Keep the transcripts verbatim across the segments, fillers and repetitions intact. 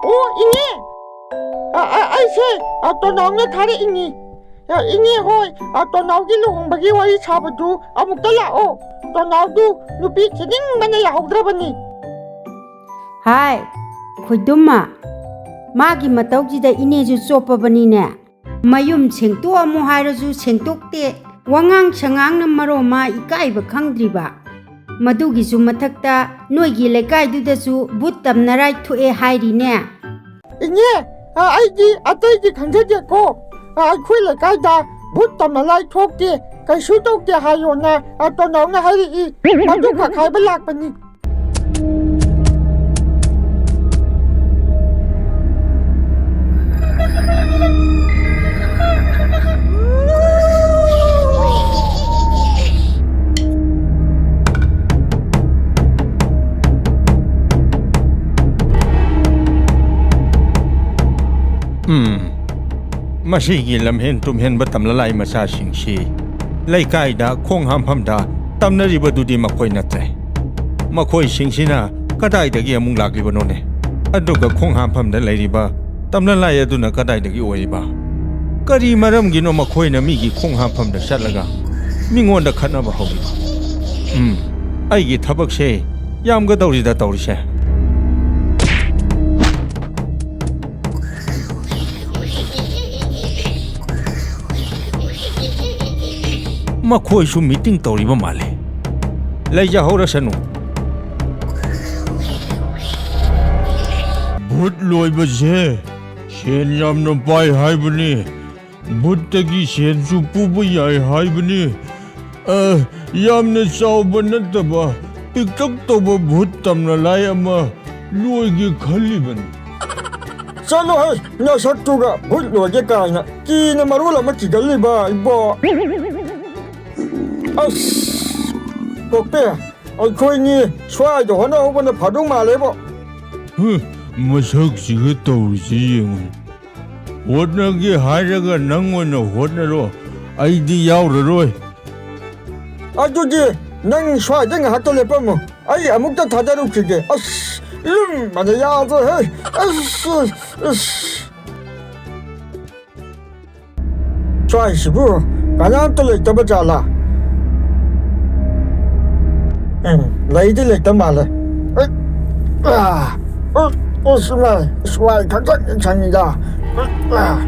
ꯑꯣ, ꯏꯅꯦ! ꯑ, ꯑ, ꯑꯩꯁꯦ, ꯑ, ꯇꯣꯅꯥꯎꯅ ꯊꯥꯔꯛꯏꯅꯤ꯫ ꯑ, ꯏꯅꯦ ꯍꯣꯏ, ꯑ, ꯇꯣꯅꯥꯎꯒꯤ ꯂꯨꯍꯣꯡꯕꯒꯤ ꯋꯥꯔꯤ ꯁꯥꯕꯗꯨ ꯑꯃꯨꯛꯇ ꯂꯥꯛꯑꯣ꯫ ꯇꯣꯅꯥꯎꯗꯨ ꯅꯨꯄꯤ ꯊꯤꯅꯤꯡꯕꯅ ꯌꯥꯍꯧꯗ꯭ꯔꯕꯅꯤ꯫ ꯍꯥꯏ, ꯈꯣꯏꯗꯨꯝꯃ, ꯃꯥꯒꯤ ꯃꯇꯧꯁꯤꯗ ꯏꯅꯦꯁꯨ ꯆꯣꯞꯄꯕꯅꯤꯅꯦ꯫ ꯃꯌꯨꯝ ꯁꯦꯡꯇꯣꯛꯑꯝꯃꯨ ꯍꯥꯏꯔꯁꯨ ꯁꯦꯡꯇꯣꯛꯇꯦ꯫ ꯋꯥꯉꯥꯡ ꯁꯉꯥꯡꯅ ꯃꯔꯣꯝ ꯑꯃ ꯏꯀꯥꯏꯕ ꯈꯪꯗ꯭ꯔꯤꯕ꯫ ꯃꯗꯨꯒꯤꯁꯨ ꯃꯊꯛꯇ ꯅꯣꯏꯒꯤ ꯂꯩꯀꯥꯏꯗꯨꯗꯁꯨ ꯚꯨꯠ ꯇꯝꯅꯔꯥꯏ ꯊꯣꯛꯑꯦ ꯍꯥꯏꯔꯤꯅꯦ꯫ ꯏꯅꯦ, ꯑ, ꯑꯩꯗꯤ ꯑꯇꯩꯗꯤ ꯈꯪꯖꯗꯦꯀꯣ꯫ ꯑ, ꯑꯩꯈꯣꯏ ꯂꯩꯀꯥꯏꯗ ꯚꯨꯠ ꯇꯝꯅꯔꯥꯏ ꯊꯣꯛꯇꯦ, ꯀꯩꯁꯨ ꯇꯧꯗꯦ ꯍꯥꯏꯌꯣꯅ, ꯑ, ꯇꯣꯅꯥꯎꯅ ꯍꯥꯏꯔꯛꯏ꯫ ꯃꯗꯨ ꯈꯛ ꯍꯥꯏꯕ ꯂꯥꯛꯄꯅꯤ꯫ ꯎꯝ, ꯃꯁꯤꯒꯤ ꯂꯝꯍꯦꯟ ꯇꯨꯝꯍꯦꯟꯕ ꯇꯝꯂꯂꯥꯏ ꯃꯆꯥꯁꯤꯡꯁꯤ ꯂꯩꯀꯥꯏꯗ ꯈꯣꯡ ꯍꯥꯝꯐꯝꯗ ꯇꯝꯅꯔꯤꯕꯗꯨꯗꯤ ꯃꯈꯣꯏ ꯅꯠꯇ꯭ꯔꯦ꯫ ꯃꯈꯣꯏꯁꯤꯡꯁꯤꯅ ꯀꯗꯥꯏꯗꯒꯤ ꯑꯃꯨꯛ ꯂꯥꯛꯂꯤꯕꯅꯣꯅꯦ? ꯑꯗꯨꯒ ꯈꯣꯡ ꯍꯥꯝꯐꯝꯗ ꯂꯩꯔꯤꯕ ꯇꯝꯅꯂꯥꯏ ꯑꯗꯨꯅ ꯀꯗꯥꯏꯗꯒꯤ ꯑꯣꯏꯔꯤꯕ? ꯀꯔꯤ ꯃꯔꯝꯒꯤꯅꯣ ꯃꯈꯣꯏꯅ ꯃꯤꯒꯤ ꯈꯣꯡ ꯍꯥꯝꯐꯝꯗ ꯆꯠꯂꯒ ꯃꯤꯉꯣꯟꯗ ꯈꯠꯅꯕ ꯍꯧꯔꯤꯕ? ꯎꯝ, ꯑꯩꯒꯤ ꯊꯕꯛꯁꯦ ꯌꯥꯝꯒꯗꯧꯔꯤꯗ ꯇꯧꯔꯤꯁꯦ꯫ ꯃꯈꯣꯏꯁꯨ ꯃꯤꯇꯤꯡ ꯇꯧꯔꯤꯕ ꯃꯥꯜꯂꯦ꯫ ꯂꯩꯖꯍꯧꯔꯁꯅꯨ꯫ ꯚꯨꯠ ꯂꯣꯏꯕꯁꯦ ꯁꯦꯟ ꯌꯥꯝꯅ ꯄꯥꯏ ꯍꯥꯏꯕꯅꯤ꯫ ꯚꯨꯠꯇꯒꯤ ꯁꯦꯟꯁꯨ ꯄꯨꯕ ꯌꯥꯏ ꯍꯥꯏꯕꯅꯤ꯫ ꯑ, ꯌꯥꯝꯅ ꯆꯥꯎꯕ ꯅꯠꯇꯕ ꯄꯤꯛꯇꯛ ꯇꯧꯕ ꯚꯨꯠ ꯇꯝꯅꯂꯥꯏ ꯑꯃ ꯂꯣꯏꯒꯦ ꯈꯜꯂꯤꯕꯅꯤ꯫ ꯆꯠꯂꯣꯍꯦ, ꯅꯁꯛꯇꯨꯒ ꯚꯨꯠ ꯂꯣꯏꯒꯦ ꯀꯥꯏꯅ꯫ ꯀꯤꯅ ꯃꯔꯣꯜ ꯑꯃ ꯀꯤꯒꯜꯂꯤꯕ ꯏꯕꯣ꯫ ꯑꯁ, ꯀꯣꯛꯄꯦ, ꯑꯩꯈꯣꯏꯅꯤ ꯁ꯭ꯋꯥꯏꯗ ꯍꯣꯠꯅꯍꯧꯕꯅ ꯐꯗꯧ ꯃꯥꯜꯂꯦꯕꯣ꯫ ꯍꯨ, ꯃꯁꯛꯁꯤꯒ ꯇꯧꯔꯤꯁꯤ ꯌꯦꯡꯉꯨ꯫ ꯍꯣꯠꯅꯒꯦ ꯍꯥꯏꯔꯒ ꯅꯪ ꯑꯣꯏꯅ ꯍꯣꯠꯅꯔꯣ, ꯑꯩꯗꯤ ꯌꯥꯎꯔꯔꯣꯏ꯫ ꯑꯗꯨꯗꯤ ꯅꯪ ꯁ꯭ꯋꯥꯏꯗ ꯉꯥꯏꯍꯥꯛꯇ ꯂꯦꯞꯄꯝꯃꯣ, ꯑꯩ ꯑꯃꯨꯛꯇ ꯊꯥꯗꯔꯨꯈꯤꯒꯦ꯫ ꯑꯁ, ꯂꯨꯝꯕꯅ ꯌꯥꯗ꯭ꯔꯦꯍꯦ꯫ ꯑꯁ, ꯑꯁ꯫ ꯁ꯭ꯋꯥꯏꯁꯤꯕꯨ ꯀꯅꯥꯝꯇ ꯂꯩꯇꯕ ꯖꯥꯠꯂꯥ? ꯎꯝ, ꯂꯩꯗꯤ ꯂꯩꯇ ꯃꯥꯜꯂꯦ꯫ ꯑ, ꯑ, ꯑ, ꯁ꯭ꯋꯥꯏ, ꯁ꯭ꯋꯥꯏ ꯈꯛꯇꯪ ꯁꯪꯉꯤꯗ꯫ ꯑ, ꯑ꯫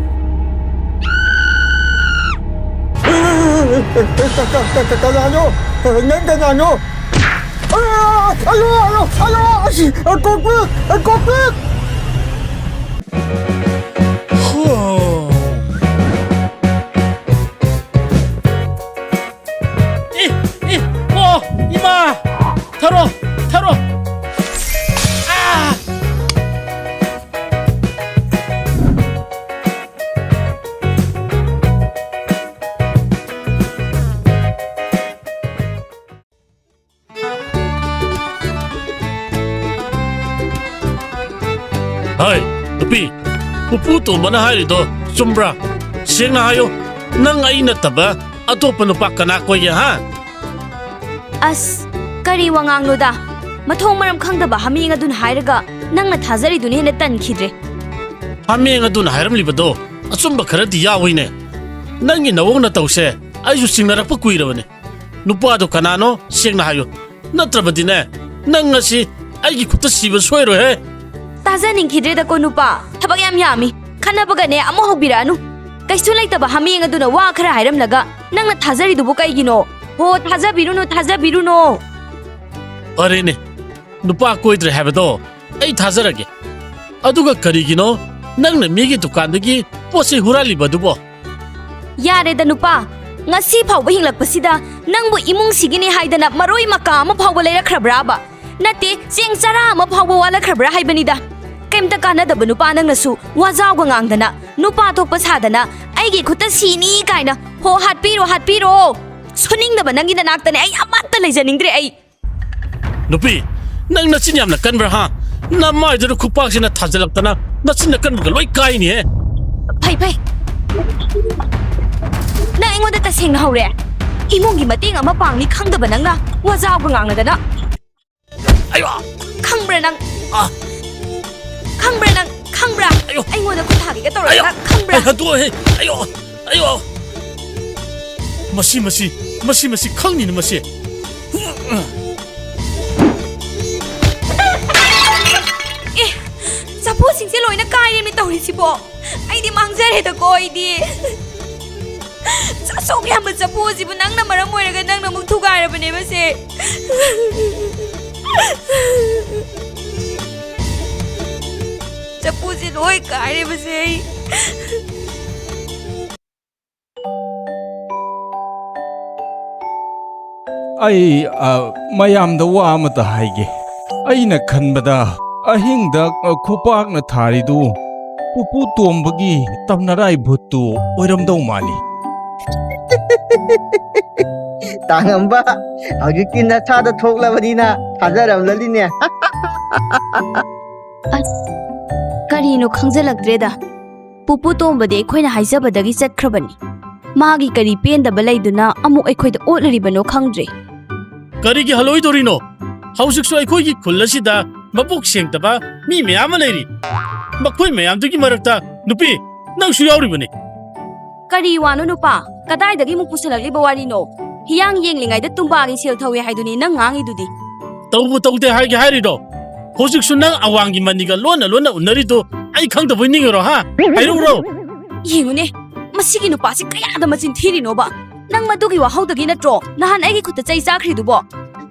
ꯀ-, ꯀ-, ꯀ-, ꯀ-, ꯀꯅꯥꯅꯣ? ꯅꯪ ꯀꯅꯥꯅꯣ? ꯑ, ꯑꯌꯣ, ꯑꯌꯣ, ꯑꯌꯣ, ꯑꯁꯤ, ꯑ, ꯀꯣꯛꯄꯤꯌꯨ, ꯑ, ꯀꯣꯛꯄꯤꯌꯨ꯫ ꯍꯣ꯫ ꯑꯦ, ꯑꯦ, ꯑꯣ, ꯏꯃꯥ! ꯊꯔꯣ, ꯊꯔꯣ! ꯑꯥ! ꯍꯣꯏ, ꯅꯨꯄꯤ, ꯄꯨꯄꯨ ꯇꯣꯝꯕꯅ ꯍꯥꯏꯔꯤꯗꯣ ꯆꯨꯝꯕ꯭ꯔꯥ? ꯁꯦꯡꯅ ꯍꯥꯏꯌꯣ, ꯅꯪ ꯑꯩ ꯅꯠꯇꯕ ꯑꯇꯣꯞꯄ ꯅꯨꯄꯥ ꯀꯅꯥ ꯀꯣꯏꯒꯦ, ꯍꯥ? ꯑꯁ, ꯀꯔꯤ ꯋꯥꯉꯥꯡꯅꯣꯗ? ꯃꯊꯣꯡ ꯃꯔꯝ ꯈꯪꯗꯕ ꯍꯥꯃꯦꯡ ꯑꯗꯨꯅ ꯍꯥꯏꯔꯒ ꯅꯪꯅ ꯊꯥꯖꯔꯤꯗꯨꯅ ꯍꯦꯟꯅ ꯇꯟꯈꯤꯗ꯭ꯔꯦ꯫ ꯍꯥꯃꯦꯡ ꯑꯗꯨꯅ ꯍꯥꯏꯔꯝꯂꯤꯕꯗꯣ ꯑꯆꯨꯝꯕ ꯈꯔꯗꯤ ꯌꯥꯎꯏꯅꯦ꯫ ꯅꯪꯒꯤ ꯅꯑꯣꯡ ꯅꯇꯧꯁꯦ ꯑꯩꯁꯨ ꯆꯤꯡꯅꯔꯛꯄ ꯀꯨꯏꯔꯕꯅꯦ꯫ ꯅꯨꯄꯥꯗꯣ ꯀꯅꯥꯅꯣ ꯁꯦꯡꯅ ꯍꯥꯏꯌꯨ, ꯅꯠꯇ꯭ꯔꯕꯗꯤꯅꯦ, ꯅꯪ ꯉꯁꯤ ꯑꯩꯒꯤ ꯈꯨꯠꯇ ꯁꯤꯕ ꯁꯣꯏꯔꯣꯏꯍꯦ꯫ ꯇꯥꯖꯅꯤꯡꯈꯤꯗ꯭ꯔꯦꯗꯀꯣ ꯅꯨꯄꯥ, ꯊꯕꯛ ꯌꯥꯝ ꯌꯥꯝꯃꯤ, ꯈꯟꯅꯕꯒꯅꯦ ꯑꯃꯨꯛ ꯍꯧꯕꯤꯔꯛꯑꯅꯨ꯫ ꯀꯩꯁꯨ ꯂꯩꯇꯕ ꯍꯥꯃꯦꯡ ꯑꯗꯨꯅ ꯋꯥ ꯈꯔ ꯍꯥꯏꯔꯝꯂꯒ ꯅꯪꯅ ꯊꯥꯖꯔꯤꯗꯨꯕꯨ ꯀꯩꯒꯤꯅꯣ? ꯍꯣ, ꯊꯥꯖꯕꯤꯔꯨꯅꯨ, ꯊꯥꯖꯕꯤꯔꯨꯅꯨ꯫ ꯐꯔꯦꯅꯦ, ꯅꯨꯄꯥ ꯀꯣꯏꯗ꯭ꯔꯦ ꯍꯥꯏꯕꯗꯣ ꯑꯩ ꯊꯥꯖꯔꯒꯦ꯫ ꯑꯗꯨꯒ ꯀꯔꯤꯒꯤꯅꯣ ꯅꯪꯅ ꯃꯤꯒꯤ ꯗꯨꯀꯥꯟꯗꯒꯤ ꯄꯣꯠ ꯆꯩ ꯍꯨꯔꯥꯜꯂꯤꯕ ꯑꯗꯨꯕꯣ? ꯌꯥꯔꯦꯗ ꯅꯨꯄꯥ, ꯉꯁꯤ ꯐꯥꯎꯕ ꯍꯤꯡꯂꯛꯄꯁꯤꯗ ꯅꯪꯕꯨ ꯏꯃꯨꯡꯁꯤꯒꯤꯅꯤ ꯍꯥꯏꯗꯅ ꯃꯔꯣꯏ ꯃꯀꯥ ꯑꯃ ꯐꯥꯎꯕ ꯂꯩꯔꯛꯈ꯭ꯔꯕ꯭ꯔꯥꯕ? ꯅꯠꯇꯦ, ꯆꯦꯡ ꯆꯔꯥ ꯑꯃ ꯐꯥꯎꯕ ꯋꯥꯠꯂꯛꯈ꯭ꯔꯕ꯭ꯔꯥ ꯍꯥꯏꯕꯅꯤꯗ꯫ ꯀꯩꯝꯇ ꯀꯥꯟꯅꯗꯕ ꯅꯨꯄꯥ ꯅꯪꯅꯁꯨ ꯋꯥꯖꯥꯎꯒ ꯉꯥꯡꯗꯅ, ꯅꯨꯄꯥ ꯊꯣꯛꯄ ꯁꯥꯗꯅ, ꯑꯩꯒꯤ ꯈꯨꯠꯇ ꯁꯤꯅꯤ ꯀꯥꯏꯅ, ꯍꯣ, ꯍꯥꯠꯄꯤꯔꯣ, ꯍꯥꯠꯄꯤꯔꯣ! ꯁꯨꯅꯤꯡꯗꯕ ꯅꯪꯒꯤ ꯅꯅꯥꯛꯇꯅꯦ ꯑꯩ ꯑꯃꯠꯇ ꯂꯩꯖꯅꯤꯡꯗ꯭ꯔꯦ ꯑꯩ꯫ ꯅꯨꯄꯤ, ꯅꯪ ꯅꯆꯤꯟ ꯌꯥꯝꯅ ꯀꯟꯕ꯭ꯔꯥ, ꯍꯥ? ꯅꯃꯥꯏꯗꯨꯗ ꯈꯨꯄꯥꯛꯁꯤꯅ ꯊꯥꯖꯤꯜꯂꯛꯇꯅ ꯅꯆꯤꯟ ꯅꯀꯟꯕꯒ ꯂꯣꯏ ꯀꯥꯏꯅꯤꯍꯦ꯫ ꯐꯩ, ꯐꯩ꯫ ꯅꯪ ꯑꯩꯉꯣꯟꯗ ꯇꯁꯦꯡꯅ ꯍꯧꯔꯦ꯫ ꯏꯃꯨꯡꯒꯤ ꯃꯇꯦꯡ ꯑꯃ ꯄꯥꯡꯅꯤ ꯈꯪꯗꯕ ꯅꯪꯅ ꯋꯥꯖꯥꯎꯒ ꯉꯥꯡꯅꯗꯅ꯫ ꯑꯌꯣ! ꯈꯪꯕ꯭ꯔꯥ ꯅꯪ? ꯑꯥ! ꯈꯪꯕ꯭ꯔꯥ ꯅꯪ? ꯈꯪꯕ꯭ꯔꯥ? ꯑꯌꯣ! ꯑꯩꯉꯣꯟꯗ ꯈꯨꯠ ꯊꯥꯒꯦꯒ ꯑꯌꯣ! ꯇꯧꯔꯗꯅ ꯈꯪꯕ꯭ꯔꯥ? ꯑꯩ ꯍꯟꯗꯣꯛꯑꯣꯍꯦ! ꯑꯌꯣ! ꯑꯌꯣ! ꯃꯁꯤ, ꯃꯁꯤ, ꯃꯁꯤ, ꯃꯁꯤ ꯈꯪꯅꯤꯅ ꯃꯁꯤ꯫ ꯑꯦ, ꯆꯐꯨꯁꯤꯡꯁꯦ ꯂꯣꯏꯅ ꯀꯥꯏꯔꯦꯃꯤ ꯇꯧꯔꯤꯁꯤꯕꯣ꯫ ꯑꯩꯗꯤ ꯃꯥꯡꯖꯔꯦꯗꯀꯣ, ꯑꯩꯗꯤ꯫ ꯑꯁꯨꯛ ꯌꯥꯝꯕ ꯆꯐꯨ ꯑꯁꯤꯕꯨ ꯅꯪꯅ ꯃꯔꯝ ꯑꯣꯏꯔꯒ ꯅꯪꯅ ꯑꯃꯨꯛ ꯊꯨꯒꯥꯏꯔꯕꯅꯦꯕꯁꯦ꯫ ꯆꯐꯨꯁꯦ ꯂꯣꯏ ꯀꯥꯏꯔꯦꯕꯁꯦ ꯑꯩ꯫ ꯑꯩ, ꯑ, ꯃꯌꯥꯝꯗ ꯋꯥ ꯑꯃꯇ ꯍꯥꯏꯒꯦ꯫ ꯑꯩꯅ ꯈꯟꯕꯗ ꯑꯍꯤꯡꯗ, ꯑ, ꯈꯨꯄꯥꯛꯅ ꯊꯥꯔꯤꯗꯨ ꯄꯨꯄꯨ ꯇꯣꯝꯕꯒꯤ ꯇꯝꯅꯔꯥꯏ ꯚꯨꯠꯇꯨ ꯑꯣꯏꯔꯝꯗꯧ ꯃꯥꯜꯂꯤ꯫ ꯇꯥꯉꯝꯕ, ꯍꯧꯖꯤꯛꯇꯤ ꯅꯁꯥꯗ ꯊꯣꯛꯂꯕꯅꯤꯅ ꯊꯥꯖꯔꯝꯂꯅꯤꯅꯦ꯫ ꯑꯁ, ꯀꯔꯤꯅꯣ ꯈꯪꯖꯜꯂꯛꯇ꯭ꯔꯦꯗ꯫ ꯄꯨꯄꯨ ꯇꯣꯝꯕꯗꯤ ꯑꯩꯈꯣꯏꯅ ꯍꯥꯏꯖꯕꯗꯒꯤ ꯆꯠꯈ꯭ꯔꯕꯅꯤ꯫ ꯃꯥꯒꯤ ꯀꯔꯤ ꯄꯦꯟꯗꯕ ꯂꯩꯗꯨꯅ ꯑꯃꯨꯛ ꯑꯩꯈꯣꯏꯗ ꯑꯣꯠꯂꯨꯔꯤꯕꯅꯣ ꯈꯪꯗ꯭ꯔꯦ꯫ ꯀꯔꯤꯒꯤ ꯍꯜꯂꯣꯏꯗꯧꯔꯤꯅꯣ? ꯍꯧꯖꯤꯛꯁꯨ ꯑꯩꯈꯣꯏꯒꯤ ꯈꯨꯜ ꯑꯁꯤꯗ ꯃꯄꯨꯛ ꯁꯦꯡꯗꯕ ꯃꯤ ꯃꯌꯥꯝ ꯑꯃ ꯂꯩꯔꯤ꯫ ꯃꯈꯣꯏ ꯃꯌꯥꯝꯗꯨꯒꯤ ꯃꯔꯛꯇ, ꯅꯨꯄꯤ, ꯅꯪꯁꯨ ꯌꯥꯎꯔꯤꯕꯅꯤ꯫ ꯀꯔꯤ ꯋꯥꯅꯣ ꯅꯨꯄꯥ? ꯀꯗꯥꯏꯗꯒꯤ ꯑꯃꯨꯛ ꯄꯨꯁꯤꯜꯂꯛꯂꯤꯕ ꯋꯥꯔꯤꯅꯣ? ꯍꯤꯌꯥꯡ ꯌꯦꯡꯂꯤꯉꯩꯗ ꯇꯨꯝꯕꯥꯒꯤ ꯁꯦꯜ ꯊꯧꯏ ꯍꯥꯏꯗꯨꯅꯤ ꯅꯪ ꯉꯥꯡꯉꯤꯗꯨꯗꯤ꯫ ꯇꯧꯕꯨ ꯇꯧꯗꯦ ꯍꯥꯏꯒꯦ ꯍꯥꯏꯔꯤꯔꯣ? ꯍꯧꯖꯤꯛꯁꯨ ꯅꯪ ꯑꯋꯥꯡꯒꯤ ꯃꯅꯤꯒ ꯂꯣꯟꯅ ꯂꯣꯟꯅ ꯎꯅꯔꯤꯗꯣ ꯑꯩ ꯈꯪꯗꯕꯣꯏ ꯅꯤꯡꯉꯤꯔꯣ, ꯍꯥ? ꯍꯥꯏꯔꯛꯎꯔꯣ? ꯌꯦꯡꯉꯨꯅꯦ, ꯃꯁꯤꯒꯤ ꯅꯨꯄꯥꯁꯤ ꯀꯌꯥꯗ ꯃꯆꯤꯟ ꯊꯤꯔꯤꯅꯣꯕ? ꯅꯪ ꯃꯗꯨꯒꯤ ꯋꯥꯍꯧꯗꯒꯤ ꯅꯠꯇ꯭ꯔꯣ ꯅꯍꯥꯟ ꯑꯩꯒꯤ ꯈꯨꯠꯇ ꯆꯩ ꯆꯥꯈ꯭ꯔꯤꯗꯨꯕꯣ?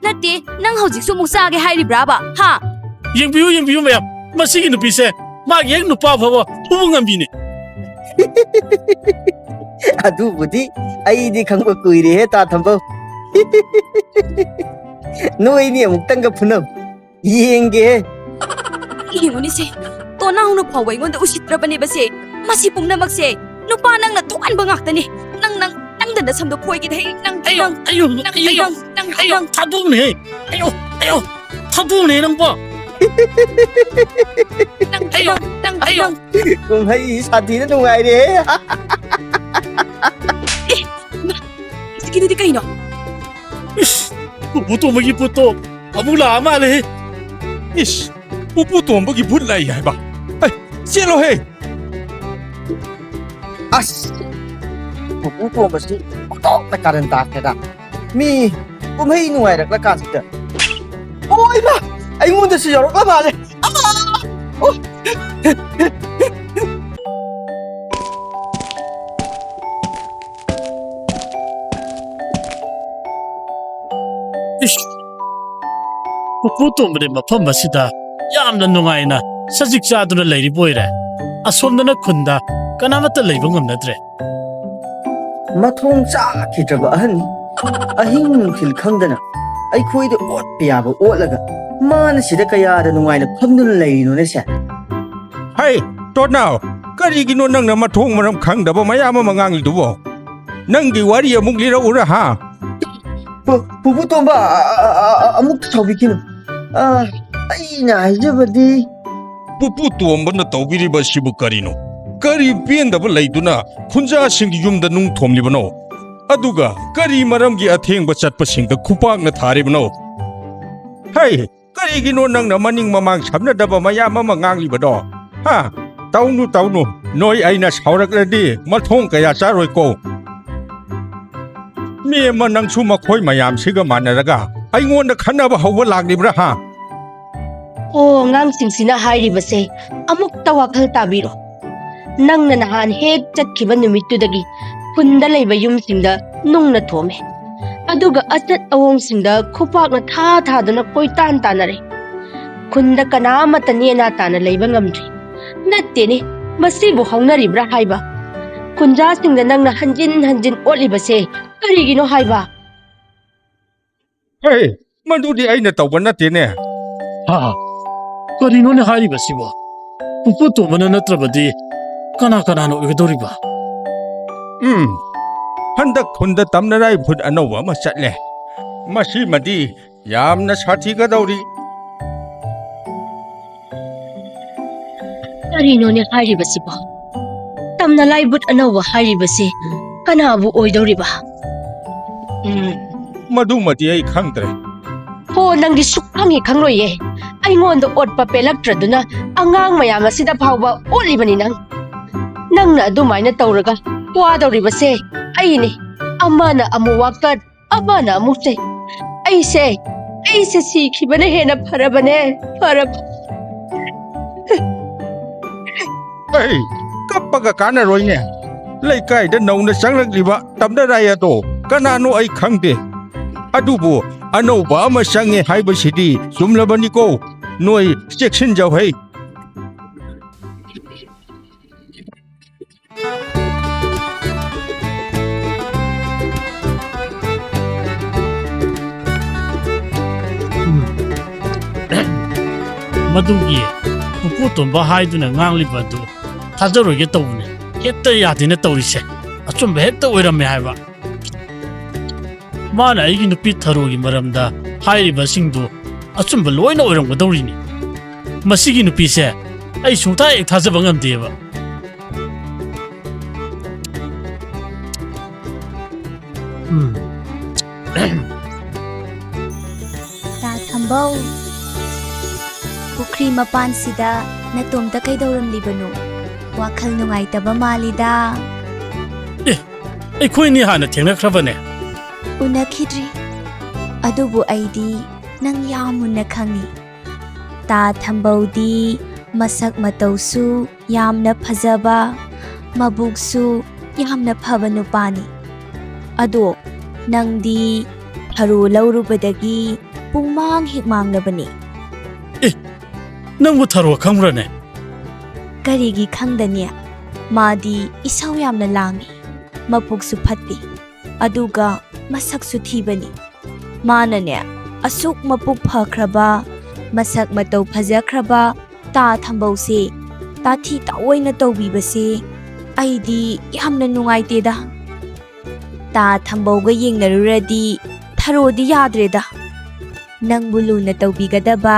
ꯅꯠꯇꯦ, ꯅꯪ ꯍꯧꯖꯤꯛꯁꯨ ꯑꯃꯨꯛ ꯆꯥꯒꯦ ꯍꯥꯏꯔꯤꯕ꯭ꯔꯥꯕ? ꯍꯥ? ꯌꯦꯡꯕꯤꯌꯨ, ꯌꯦꯡꯕꯤꯌꯨ ꯃꯌꯥꯝ, ꯃꯁꯤꯒꯤ ꯅꯨꯄꯤꯁꯦ ꯃꯥꯒꯤ ꯍꯦꯛ ꯅꯨꯄꯥ ꯐꯥꯎꯕ ꯐꯨꯕ ꯉꯝꯕꯤꯅꯤ꯫ ꯑꯗꯨꯕꯨꯗꯤ ꯑꯩꯗꯤ ꯈꯪꯕ ꯀꯨꯏꯔꯦꯍꯦ, ꯇꯥ ꯊꯝꯕꯧ꯫ ꯅꯣꯏꯅꯤ ꯑꯃꯨꯛꯇꯪꯒ ꯐꯨꯅꯧ꯫ ꯌꯦꯡꯒꯦꯍꯦ꯫ ꯌꯦꯡꯉꯨꯅꯦꯁꯦ, ꯇꯣꯅꯥꯎꯅ ꯐꯥꯎꯕ ꯑꯩꯉꯣꯟꯗ ꯎꯁꯤꯠꯇ꯭ꯔꯕꯅꯦꯕꯁꯦ꯫ ꯃꯁꯤ ꯄꯨꯝꯅꯃꯛꯁꯦ ꯅꯨꯄꯥ ꯅꯪꯅ ꯊꯣꯛꯍꯟꯕ ꯉꯥꯛꯇꯅꯦ꯫ ꯅꯪ, ꯅꯪ, ꯅꯪꯗ ꯅꯁꯝꯗꯣ ꯐꯣꯏꯒꯦꯗ ꯑꯩ, ꯅꯪ, ꯑꯌꯣ, ꯅꯪ, ꯑꯌꯣ, ꯅꯪ, ꯑꯌꯣ, ꯅꯪ, ꯅꯪ, ꯑꯌꯣ, ꯅꯪ꯫ ꯊꯥꯗꯣꯛꯎꯅꯦꯍꯦ꯫ ꯑꯌꯣ, ꯑꯌꯣ, ꯊꯥꯗꯣꯛꯎꯅꯦ ꯅꯪꯕꯣ꯫ ꯅꯪ, ꯑꯌꯣ, ꯅꯪ, ꯅꯪ, ꯑꯌꯣ꯫ ꯅꯪ꯫ ꯀꯨꯝꯍꯩ ꯁꯥꯊꯤꯅ ꯅꯨꯡꯉꯥꯏꯔꯦꯍꯦ꯫ ꯑꯦ, ꯃꯥ, ꯍꯧꯖꯤꯛꯀꯤꯗꯨꯗꯤ ꯀꯩꯅꯣ? ꯏꯁ, ꯄꯨꯄꯨ ꯇꯣꯝꯕꯒꯤ ꯄꯣꯠꯇꯣ ꯑꯃꯨꯛ ꯂꯥꯛꯑ ꯃꯥꯜꯂꯦꯍꯦ꯫ ꯏꯁ꯫ ꯄꯨꯄꯨ ꯇꯣꯝꯕꯒꯤ ꯚꯨꯠ ꯂꯥꯛꯏ ꯍꯥꯏꯕ꯫ ꯑꯩ, ꯆꯦꯜꯂꯣꯍꯦ! ꯑꯁ! ꯄꯨꯄꯨ ꯇꯣꯝꯕꯁꯤ ꯄꯥꯛꯇꯣꯛꯇ ꯀꯥꯔꯟ ꯇꯥꯈ꯭ꯔꯦꯗ꯫ ꯃꯤ ꯀꯨꯝꯍꯩ ꯅꯨꯡꯉꯥꯏꯔꯛꯂꯀꯥꯟꯁꯤꯗ꯫ ꯑꯣ, ꯏꯃꯥ! ꯑꯩꯉꯣꯟꯗꯁꯨ ꯌꯧꯔꯛꯂ ꯃꯥꯜꯂꯦ꯫ ꯑꯃ! ꯑꯣ! ꯏꯁ! ꯄꯨꯄꯨ ꯇꯣꯝꯕꯗꯤ ꯃꯐꯝ ꯑꯁꯤꯗ ꯌꯥꯝꯅ ꯅꯨꯡꯉꯥꯏꯅ ꯁꯖꯤꯛ ꯆꯥꯗꯨꯅ ꯂꯩꯔꯤꯕ ꯑꯣꯏꯔꯦ꯫ ꯑꯁꯣꯝꯗꯅ ꯈꯨꯟꯗ ꯀꯅꯥꯃꯠꯇ ꯂꯩꯕ ꯉꯝꯅꯗ꯭ꯔꯦ꯫ ꯃꯊꯣꯡ ꯆꯥꯈꯤꯗ꯭ꯔꯕ ꯑꯍꯟꯅꯤ꯫ ꯑꯍꯤꯡ ꯅꯨꯡꯊꯤꯜ ꯈꯪꯗꯅ ꯑꯩꯈꯣꯏꯗ ꯑꯣꯠꯄ ꯌꯥꯕ ꯑꯣꯠꯂꯒ, ꯃꯥꯅ ꯁꯤꯗ ꯀꯌꯥꯗ ꯅꯨꯡꯉꯥꯏꯅ ꯐꯝꯗꯨꯅ ꯂꯩꯔꯤꯅꯣꯅꯦ ꯁꯦ? ꯍꯩ, ꯇꯣꯠꯅꯥꯎ, ꯀꯔꯤꯒꯤꯅꯣ ꯅꯪꯅ ꯃꯊꯣꯡ ꯃꯔꯝ ꯈꯪꯗꯕ ꯃꯌꯥꯝ ꯑꯃ ꯉꯥꯡꯂꯤꯗꯨꯕꯣ? ꯅꯪꯒꯤ ꯋꯥꯔꯤ ꯑꯃꯨꯛ ꯂꯤꯔꯛꯎꯔ, ꯍꯥ? ꯄꯨ-, ꯄꯨꯄꯨ ꯇꯣꯝꯕ, ꯑ, ꯑ, ꯑ, ꯑ, ꯑꯃꯨꯛ ꯁꯥꯎꯕꯤꯈꯤꯅꯨ꯫ ꯑ, ꯑꯩꯅ ꯍꯥꯏꯖꯕꯗꯤ, ꯄꯨꯄꯨ ꯇꯣꯝꯕꯅ ꯇꯧꯕꯤꯔꯤꯕ ꯑꯁꯤꯕꯨ ꯀꯔꯤꯅꯣ? ꯀꯔꯤ ꯄꯦꯟꯗꯕ ꯂꯩꯗꯨꯅ ꯈꯨꯟꯖꯥꯁꯤꯡꯒꯤ ꯌꯨꯝꯗ ꯅꯨꯡ ꯊꯣꯝꯂꯤꯕꯅꯣ? ꯑꯗꯨꯒ ꯀꯔꯤ ꯃꯔꯝꯒꯤ ꯑꯊꯦꯡꯕ ꯆꯠꯄꯁꯤꯡꯗ ꯈꯨꯄꯥꯛꯅ ꯊꯥꯔꯤꯕꯅꯣ? ꯍꯩ, ꯀꯔꯤꯒꯤꯅꯣ ꯅꯪꯅ ꯃꯅꯤꯡ ꯃꯃꯥꯡ ꯁꯝꯅꯗꯕ ꯃꯌꯥꯝ ꯑꯃ ꯉꯥꯡꯂꯤꯕꯗꯣ? ꯍꯥ? ꯇꯧꯅꯨ, ꯇꯧꯅꯨ꯫ ꯅꯣꯏ ꯑꯩꯅ ꯁꯥꯎꯔꯛꯂꯗꯤ ꯃꯊꯣꯡ ꯀꯌꯥ ꯆꯥꯔꯣꯏꯀꯣ꯫ ꯃꯤ ꯑꯃ ꯅꯪꯁꯨ ꯃꯈꯣꯏ ꯃꯌꯥꯝꯁꯤꯒ ꯃꯥꯟꯅꯔꯒ ꯑꯩꯉꯣꯟꯗ ꯈꯠꯅꯕ ꯍꯧꯕ ꯂꯥꯛꯂꯤꯕ꯭ꯔꯥ, ꯍꯥ? ꯑꯣ, ꯑꯉꯥꯡꯁꯤꯡꯁꯤꯅ ꯍꯥꯏꯔꯤꯕꯁꯦ ꯑꯃꯨꯛꯇ ꯋꯥꯈꯜ ꯇꯥꯕꯤꯔꯣ꯫ ꯅꯪꯅ ꯅꯍꯥꯟ ꯍꯦꯛ ꯆꯠꯈꯤꯕ ꯅꯨꯃꯤꯠꯇꯨꯗꯒꯤ ꯈꯨꯟꯗ ꯂꯩꯕ ꯌꯨꯝꯁꯤꯡꯗ ꯅꯨꯡꯅ ꯊꯣꯝꯃꯦ꯫ ꯑꯗꯨꯒ ꯑꯆꯠ ꯑꯋꯣꯡꯁꯤꯡꯗ ꯈꯨꯄꯥꯛꯅ ꯊꯥ ꯊꯥꯗꯨꯅ ꯀꯣꯏꯇꯥꯟ ꯇꯥꯟꯅꯔꯦ꯫ ꯈꯨꯟꯗ ꯀꯅꯥ ꯑꯃꯠꯇ ꯅꯦꯅꯥ ꯇꯥꯅ ꯂꯩꯕ ꯉꯝꯗ꯭ꯔꯤ꯫ ꯅꯠꯇꯦꯅꯦ, ꯃꯁꯤꯕꯨ ꯍꯧꯅꯔꯤꯕ꯭ꯔꯥ ꯍꯥꯏꯕ? ꯈꯨꯟꯖꯥꯁꯤꯡꯗ ꯅꯪꯅ ꯍꯟꯖꯤꯟ ꯍꯟꯖꯤꯟ ꯑꯣꯠꯂꯤꯕꯁꯦ ꯀꯔꯤꯒꯤꯅꯣ ꯍꯥꯏꯕ? ꯍꯦ, ꯃꯗꯨꯗꯤ ꯑꯩꯅ ꯇꯧꯕ ꯅꯠꯇꯦꯅꯦ꯫ ꯍꯥ, ꯀꯔꯤꯅꯣꯅꯦ ꯍꯥꯏꯔꯤꯕꯁꯤꯕꯣ? ꯄꯨꯄꯨ ꯇꯣꯝꯕꯅ ꯅꯠꯇ꯭ꯔꯕꯗꯤ ꯀꯅꯥ ꯀꯅꯥꯅ ꯑꯣꯏꯒꯗꯧꯔꯤꯕ? ꯎꯝ, ꯍꯟꯗꯛ ꯈꯨꯟꯗ ꯇꯝꯅꯔꯥꯏ ꯚꯨꯠ ꯑꯅꯧꯕ ꯑꯃ ꯆꯠꯂꯦ꯫ ꯃꯁꯤꯃꯗꯤ ꯌꯥꯝꯅ ꯁꯥꯊꯤꯒꯗꯧꯔꯤ꯫ ꯀꯔꯤꯅꯣꯅꯦ ꯍꯥꯏꯔꯤꯕꯁꯤꯕꯣ? ꯇꯝꯅ ꯂꯥꯏꯕꯨꯠ ꯑꯅꯧꯕ ꯍꯥꯏꯔꯤꯕꯁꯤ ꯀꯅꯥꯕꯨ ꯑꯣꯏꯗꯧꯔꯤꯕ? ꯎꯝ꯫ ꯃꯗꯨꯃꯗꯤ ꯑꯩ ꯈꯪꯗ꯭ꯔꯦ꯫ ꯍꯣ, ꯅꯪꯗꯤ ꯁꯨꯛꯈꯪ ꯍꯦꯛ ꯈꯪꯂꯣꯏꯌꯦ꯫ ꯑꯩꯉꯣꯟꯗ ꯑꯣꯠꯄ ꯄꯦꯜꯂꯛꯇ꯭ꯔꯗꯨꯅ ꯑꯉꯥꯡ ꯃꯌꯥꯝ ꯑꯁꯤꯗ ꯐꯥꯎꯕ ꯑꯣꯠꯂꯤꯕꯅꯤ ꯅꯪ꯫ ꯅꯪꯅ ꯑꯗꯨꯃꯥꯏꯅ ꯇꯧꯔꯒ ꯋꯥꯗꯧꯔꯤꯕꯁꯦ ꯑꯩꯅꯤ꯫ ꯑꯃꯅ ꯑꯃꯨꯛ ꯋꯥꯀꯠ, ꯑꯃꯅ ꯑꯃꯨꯛ ꯆꯩ꯫ ꯑꯩꯁꯦ, ꯑꯩꯁꯦ ꯁꯤꯈꯤꯕꯅ ꯍꯦꯟꯅ ꯐꯔꯕꯅꯦ, ꯐꯔꯕ꯫ ꯑꯩ ꯀꯞꯄꯒ ꯀꯥꯟꯅꯔꯣꯏꯅꯦ꯫ ꯂꯩꯀꯥꯏꯗ ꯅꯧꯅ ꯆꯪꯂꯛꯂꯤꯕ ꯇꯝꯅꯔꯥꯏ ꯑꯗꯣ ꯀꯅꯥꯅꯣ ꯑꯩ ꯈꯪꯗꯦ꯫ ꯑꯗꯨꯕꯨ ꯑꯅꯧꯕ ꯑꯃ ꯆꯪꯉꯦ ꯍꯥꯏꯕꯁꯤꯗꯤ ꯆꯨꯝꯂꯕꯅꯤꯀꯣ꯫ ꯅꯣꯏ ꯆꯦꯛꯁꯤꯟꯖꯧ ꯍꯩ꯫ ꯃꯗꯨꯒꯤ ꯄꯨꯄꯨ ꯇꯣꯝꯕ ꯍꯥꯏꯗꯨꯅ ꯉꯥꯡꯂꯤꯕ ꯑꯗꯨ ꯊꯥꯖꯔꯣꯏꯒꯦ ꯇꯧꯕꯅꯤ꯫ ꯍꯦꯛꯇ ꯌꯥꯗꯦꯅ ꯇꯧꯔꯤꯁꯦ꯫ ꯑꯆꯨꯝꯕ ꯍꯦꯛꯇ ꯑꯣꯏꯔꯝꯃꯦ ꯍꯥꯏꯕ꯫ ꯃꯥꯅ ꯑꯩꯒꯤ ꯅꯨꯄꯤ ꯊꯔꯣꯒꯤ ꯃꯔꯝꯗ ꯍꯥꯏꯔꯤꯕꯁꯤꯡꯗꯨ ꯑꯆꯨꯝꯕ ꯂꯣꯏꯅ ꯑꯣꯏꯔꯝꯒꯗꯧꯔꯤꯅꯤ꯫ ꯃꯁꯤꯒꯤ ꯅꯨꯄꯤꯁꯦ ꯑꯩ ꯁꯨꯡꯊꯥ ꯍꯦꯛ ꯊꯥꯖꯕ ꯉꯝꯗꯦꯕ꯫ ꯎꯝ꯫ ꯇꯥ ꯊꯝꯕꯧ, ꯄꯨꯈ꯭ꯔꯤ ꯃꯄꯥꯟꯁꯤꯗ ꯅꯇꯣꯝꯇ ꯀꯩꯗꯧꯔꯝꯂꯤꯕꯅꯣ? ꯋꯥꯈꯜ ꯅꯨꯡꯉꯥꯏꯇꯕ ꯃꯥꯜꯂꯤꯗ꯫ ꯑꯩꯈꯣꯏꯅꯤ ꯍꯥꯟꯅ ꯊꯦꯡꯅꯈ꯭ꯔꯕꯅꯦ꯫ ꯎꯅꯈꯤꯗ꯭ꯔꯤ, ꯑꯗꯨꯕꯨ ꯑꯩꯗꯤ ꯅꯪ ꯌꯥꯝ ꯃꯨꯟꯅ ꯈꯪꯏ꯫ ꯇꯥ ꯊꯝꯕꯧꯗꯤ ꯃꯁꯛ ꯃꯇꯧꯁꯨ ꯌꯥꯝꯅ ꯐꯖꯕ, ꯃꯕꯨꯛꯁꯨ ꯌꯥꯝꯅ ꯐꯕ ꯅꯨꯄꯥꯅꯤ꯫ ꯑꯗꯣ ꯅꯪꯗꯤ ꯊꯔꯣ ꯂꯧꯔꯨꯕꯗꯒꯤ ꯄꯨꯡꯃꯥꯡ ꯍꯦꯛ ꯃꯥꯡꯂꯕꯅꯤ꯫ ꯅꯪꯕꯨ ꯊꯔꯣ ꯈꯪꯕ꯭ꯔꯅꯦ? ꯀꯔꯤꯒꯤ ꯈꯪꯗꯅꯤ? ꯃꯥꯗꯤ ꯏꯁꯧ ꯌꯥꯝꯅ ꯂꯥꯡꯏ, ꯃꯄꯨꯛꯁꯨ ꯐꯠꯇꯦ, ꯑꯗꯨꯒ ꯃꯁꯛꯁꯨ ꯊꯤꯕꯅꯤ꯫ ꯃꯥꯅꯅꯦ, ꯑꯁꯨꯛ ꯃꯄꯨꯛ ꯐꯈ꯭ꯔꯕ, ꯃꯁꯛ ꯃꯇꯧ ꯐꯖꯈ꯭ꯔꯕ ꯇꯥ ꯊꯝꯕꯧꯁꯦ ꯇꯥꯊꯤ ꯇꯥꯑꯣꯏꯅ ꯇꯧꯕꯤꯕꯁꯦ ꯑꯩꯗꯤ ꯌꯥꯝꯅ ꯅꯨꯡꯉꯥꯏꯇꯦꯗ꯫ ꯇꯥ ꯊꯝꯕꯧꯒ ꯌꯦꯡꯅꯔꯨꯔꯗꯤ ꯊꯔꯣꯗꯤ ꯌꯥꯗ꯭ꯔꯦꯗ꯫ ꯅꯪꯕꯨ ꯂꯨꯅ ꯇꯧꯕꯤꯒꯗꯕ,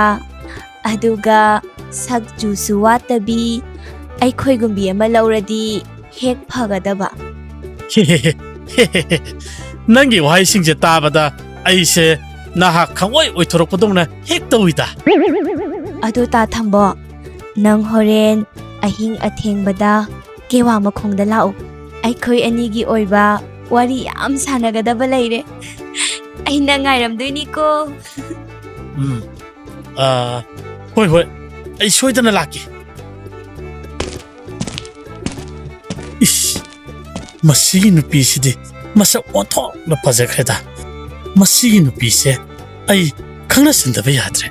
ꯑꯗꯨꯒ ꯁꯛ ꯆꯨꯁꯨ ꯋꯥꯠꯇꯕꯤ ꯑꯩꯈꯣꯏꯒꯨꯝꯕꯤ ꯑꯃ ꯂꯧꯔꯗꯤ ꯍꯦꯛ ꯐꯒꯗꯕ꯫ ꯅꯪꯒꯤ ꯋꯥꯍꯩꯁꯤꯡꯁꯦ ꯇꯥꯕꯗ ꯑꯩꯁꯦ ꯅꯍꯥꯛ ꯈꯪꯑꯣꯏ ꯑꯣꯏꯊꯣꯔꯛꯄꯗꯧꯅ ꯍꯦꯛ ꯇꯧꯏꯗ꯫ ꯑꯗꯨ ꯇꯥ ꯊꯝꯕꯣ, ꯅꯪ ꯍꯣꯔꯦꯟ ꯑꯍꯤꯡ ꯑꯊꯦꯡꯕꯗ ꯀꯦꯋꯥ ꯃꯈꯣꯡꯗ ꯂꯥꯛꯎ꯫ ꯑꯩꯈꯣꯏ ꯑꯅꯤꯒꯤ ꯑꯣꯏꯕ ꯋꯥꯔꯤ ꯌꯥꯝ ꯁꯥꯟꯅꯒꯗꯕ ꯂꯩꯔꯦ꯫ ꯑꯩ ꯅꯪ ꯉꯥꯏꯔꯝꯗꯣꯏꯅꯤꯀꯣ꯫ ꯎꯝ꯫ ꯑꯥ, ꯍꯣꯏ, ꯍꯣꯏ꯫ ꯑꯩ ꯁꯣꯏꯗꯅ ꯂꯥꯛꯀꯦ꯫ ꯏꯁ, ꯃꯁꯤꯒꯤ ꯅꯨꯄꯤꯁꯤꯗꯤ ꯃꯁꯛ ꯑꯣꯟꯊꯣꯛꯅ ꯐꯖꯈ꯭ꯔꯦꯗ꯫ ꯃꯁꯤꯒꯤ ꯅꯨꯄꯤꯁꯦ ꯑꯩ ꯈꯪꯅꯁꯤꯟꯗꯕ ꯌꯥꯗ꯭ꯔꯦ꯫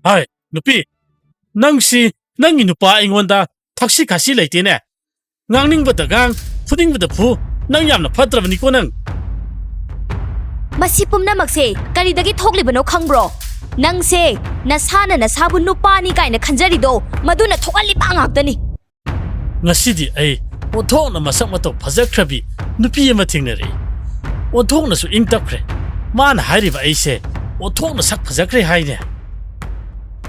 ꯍꯥꯏ, ꯅꯨꯄꯤ, ꯅꯪꯁꯤ ꯅꯪꯒꯤ ꯅꯨꯄꯥ ꯑꯩꯉꯣꯟꯗ ꯊꯛꯁꯤ ꯈꯥꯁꯤ ꯂꯩꯇꯦꯅꯦ꯫ ꯉꯥꯡꯅꯤꯡꯕꯗ ꯉꯥꯡ, ꯐꯨꯅꯤꯡꯕꯗ ꯐꯨ꯫ ꯅꯪ ꯌꯥꯝꯅ ꯐꯠꯇ꯭ꯔꯕꯅꯤꯀꯣ ꯅꯪ꯫ ꯃꯁꯤ ꯄꯨꯝꯅꯃꯛꯁꯦ ꯀꯔꯤꯗꯒꯤ ꯊꯣꯛꯂꯤꯕꯅꯣ ꯈꯪꯕ꯭ꯔꯣ? ꯅꯪꯁꯦ ꯅꯁꯥꯅ ꯅꯁꯥꯕꯨ ꯅꯨꯄꯥꯅꯤ ꯀꯥꯏꯅ ꯈꯟꯖꯔꯤꯗꯣ, ꯃꯗꯨꯅ ꯊꯣꯛꯍꯜꯂꯤꯕ ꯉꯥꯛꯇꯅꯤ꯫ ꯉꯁꯤꯗꯤ ꯑꯩ ꯑꯣꯟꯊꯣꯛꯅ ꯃꯁꯛ ꯃꯇꯧ ꯐꯖꯈ꯭ꯔꯕꯤ ꯅꯨꯄꯤ ꯑꯃ ꯊꯦꯡꯅꯔꯛꯏ꯫ ꯑꯣꯟꯊꯣꯛꯅꯁꯨ ꯏꯪ ꯇꯞꯈ꯭ꯔꯦ꯫ ꯃꯥꯅ ꯍꯥꯏꯔꯤꯕ ꯑꯩꯁꯦ ꯑꯣꯟꯊꯣꯛꯅ ꯁꯛ ꯐꯖꯈ꯭ꯔꯦ ꯍꯥꯏꯅꯦ꯫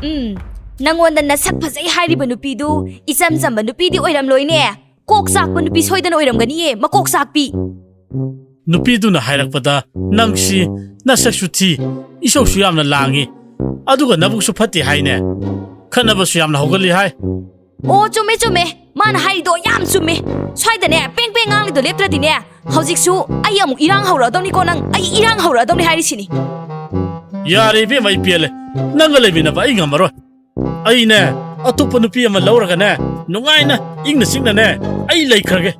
ꯎꯝ, ꯅꯪꯉꯣꯟꯗ ꯅꯁꯛ ꯐꯖꯩ ꯍꯥꯏꯔꯤꯕ ꯅꯨꯄꯤꯗꯨ ꯏꯆꯝ ꯆꯝꯕ ꯅꯨꯄꯤꯗꯤ ꯑꯣꯏꯔꯝꯂꯣꯏꯅꯦ꯫ ꯀꯣꯛ ꯆꯥꯛꯄ ꯅꯨꯄꯤ ꯁꯣꯏꯗꯅ ꯑꯣꯏꯔꯝꯒꯅꯤꯌꯦ, ꯃꯀꯣꯛ ꯆꯥꯛꯄꯤ꯫ ꯅꯨꯄꯤꯗꯨꯅ ꯍꯥꯏꯔꯛꯄꯗ, "ꯅꯪꯁꯤ ꯅꯁꯛꯁꯨ ꯊꯤ, ꯏꯁꯧꯁꯨ ꯌꯥꯝꯅ ꯂꯥꯡꯉꯤ, ꯑꯗꯨꯒ ꯅꯕꯨꯛꯁꯨ ꯐꯠꯇꯦ ꯍꯥꯏꯅꯦ꯫ ꯈꯠꯅꯕꯁꯨ ꯌꯥꯝꯅ ꯍꯧꯒꯜꯂꯤ ꯍꯥꯏ"꯫ ꯑꯣ, ꯆꯨꯝꯃꯦ, ꯆꯨꯝꯃꯦ꯫ ꯃꯥꯅ ꯍꯥꯏꯔꯤꯗꯣ ꯌꯥꯝ ꯆꯨꯝꯃꯦ꯫ ꯁ꯭ꯋꯥꯏꯗꯅꯦ, ꯄꯦꯡ ꯄꯦꯡ ꯉꯥꯡꯂꯤꯗꯣ ꯂꯦꯞꯇ꯭ꯔꯗꯤꯅꯦ, ꯍꯧꯖꯤꯛꯁꯨ ꯑꯩ ꯑꯃꯨꯛ ꯏꯔꯥꯡ ꯍꯧꯔꯛꯑꯗꯧꯅꯤꯀꯣ ꯅꯪ꯫ ꯑꯩ ꯏꯔꯥꯡ ꯍꯧꯔꯛꯑꯗꯧꯅꯤ ꯍꯥꯏꯔꯤꯁꯤꯅꯤ꯫ ꯌꯥꯔꯦ ꯏꯕꯦꯝꯃ, ꯑꯩ ꯄꯦꯜꯂꯦ꯫ ꯅꯪꯒ ꯂꯩꯃꯤꯟꯅꯕ ꯑꯩ ꯉꯝꯃꯔꯣꯏ꯫ ꯑꯩꯅꯦ, ꯑꯇꯣꯞꯄ ꯅꯨꯄꯤ ꯑꯃ ꯂꯧꯔꯒꯅꯦ, ꯅꯨꯡꯉꯥꯏꯅ ꯏꯪꯅ ꯆꯤꯛꯅꯅꯦ ꯑꯩ ꯂꯩꯈ꯭ꯔꯒꯦ꯫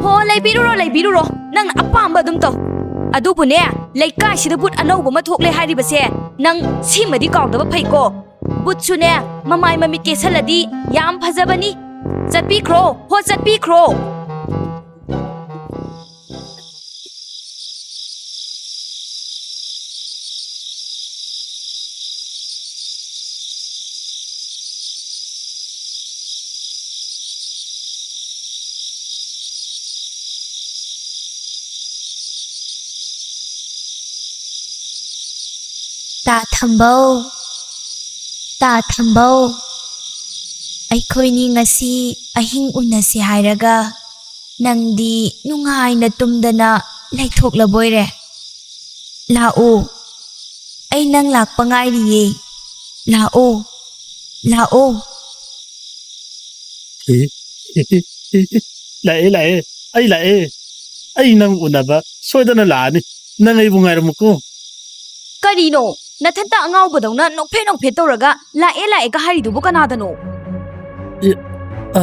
ꯍꯣ, ꯂꯩꯕꯤꯔꯨꯔꯣ, ꯂꯩꯕꯤꯔꯨꯔꯣ꯫ ꯅꯪꯅ ꯑꯄꯥꯝꯕ ꯑꯗꯨꯝ ꯇꯧ꯫ ꯑꯗꯨꯕꯨꯅꯦ, ꯂꯩꯀꯥꯏꯁꯤꯗ ꯕꯨꯠ ꯑꯅꯧꯕ ꯑꯃ ꯊꯣꯛꯂꯦ ꯍꯥꯏꯔꯤꯕꯁꯦ ꯅꯪ ꯁꯤꯃꯗꯤ ꯀꯥꯎꯗꯕ ꯐꯩꯀꯣ꯫ ꯕꯨꯠꯁꯨꯅꯦ, ꯃꯃꯥꯏ ꯃꯃꯤꯠ ꯀꯦꯁꯜꯂꯗꯤ ꯌꯥꯝ ꯐꯖꯕꯅꯤ꯫ ꯆꯠꯄꯤꯈ꯭ꯔꯣ, ꯍꯣ, ꯆꯠꯄꯤꯈ꯭ꯔꯣ꯫ ꯇꯥ ꯊꯝꯕꯧ, ꯇꯥ ꯊꯝꯕꯧ, ꯑꯩꯈꯣꯏꯅꯤ ꯉꯁꯤ ꯑꯍꯤꯡ ꯎꯅꯁꯦ ꯍꯥꯏꯔꯒ ꯅꯪꯗꯤ ꯅꯨꯡꯉꯥꯏꯅ ꯇꯨꯝꯗꯅ ꯂꯩꯊꯣꯛꯂꯕꯣꯏꯔꯦ꯫ ꯂꯥꯛꯑꯣ, ꯑꯩ ꯅꯪ ꯂꯥꯛꯄ ꯉꯥꯏꯔꯤꯌꯦ꯫ ꯂꯥꯛꯑꯣ, ꯂꯥꯛꯑꯣ꯫ ꯂꯥꯛꯑꯦ, ꯂꯥꯛꯑꯦ, ꯑꯩ ꯂꯥꯛꯑꯦ꯫ ꯑꯩ ꯅꯪ ꯎꯅꯕ ꯁꯣꯏꯗꯅ ꯂꯥꯛꯑꯅꯤ꯫ ꯅꯪ ꯑꯩꯕꯨ ꯉꯥꯏꯔꯝꯃꯨꯀꯣ꯫ ꯀꯔꯤꯅꯣ? ꯅꯊꯟꯇ ꯑꯉꯥꯎꯕꯗꯧꯅ ꯅꯣꯛꯐꯦꯠ ꯅꯣꯛꯐꯦꯠ ꯇꯧꯔꯒ "ꯂꯥꯛꯑꯦ, ꯂꯥꯛꯑꯦꯒ" ꯍꯥꯏꯔꯤꯗꯨꯕꯨ ꯀꯅꯥꯗꯅꯣ? ꯑꯦ, ꯑ,